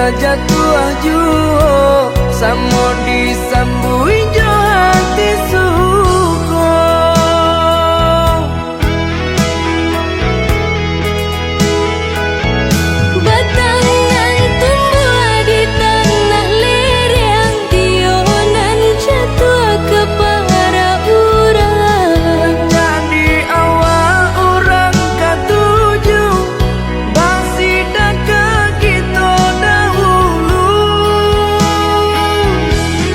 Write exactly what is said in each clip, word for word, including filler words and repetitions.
Jatuah juo, samo disambuik jo hati suko. Batang nan tumbuah di tanah lereng, iyo nan jatuah ka para urang. Jadi awak urang katuju, basidakah kito dahulu.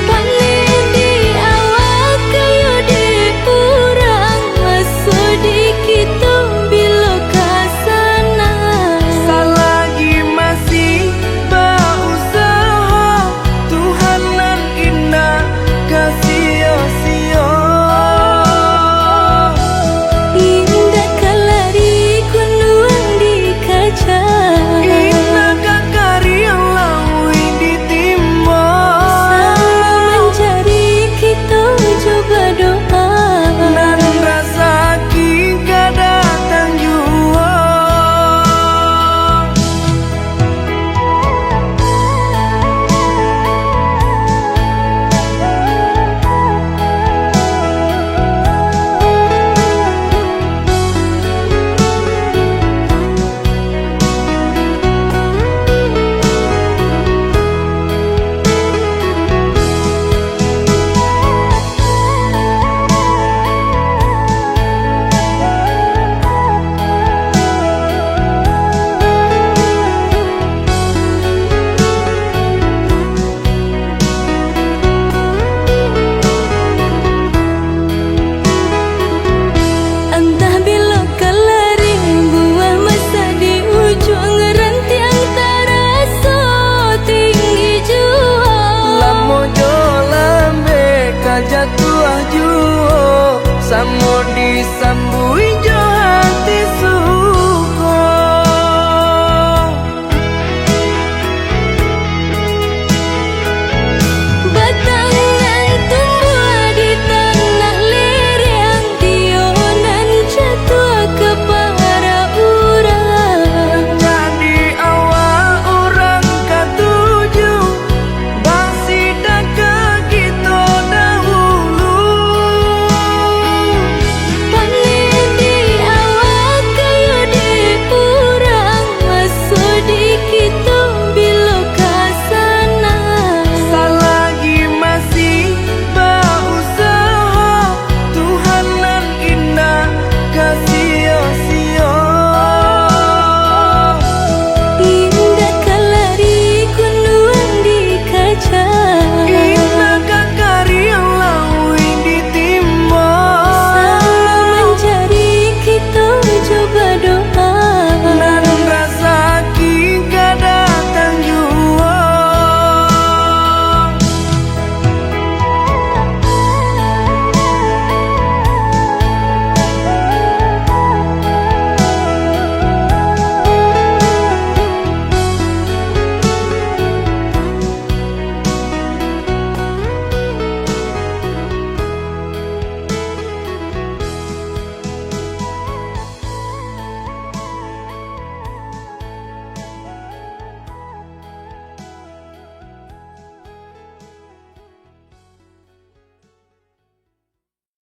Paneh di awak, kayo di urang, maso di kito bilo ka sana. Salagi masih bausaha, Tuhan nan indak ka sio-sio. Indak ka lari kunduang dikaja, indak ka kariang lauik ditimbo. Samo mancari kito jo badoa, nan rasaki ka datang juo. Antah bilo ka lari, buah masak di ujuang, rantiang taraso tinggi juo. Lamo jo lambek ka jatuah juo, samo di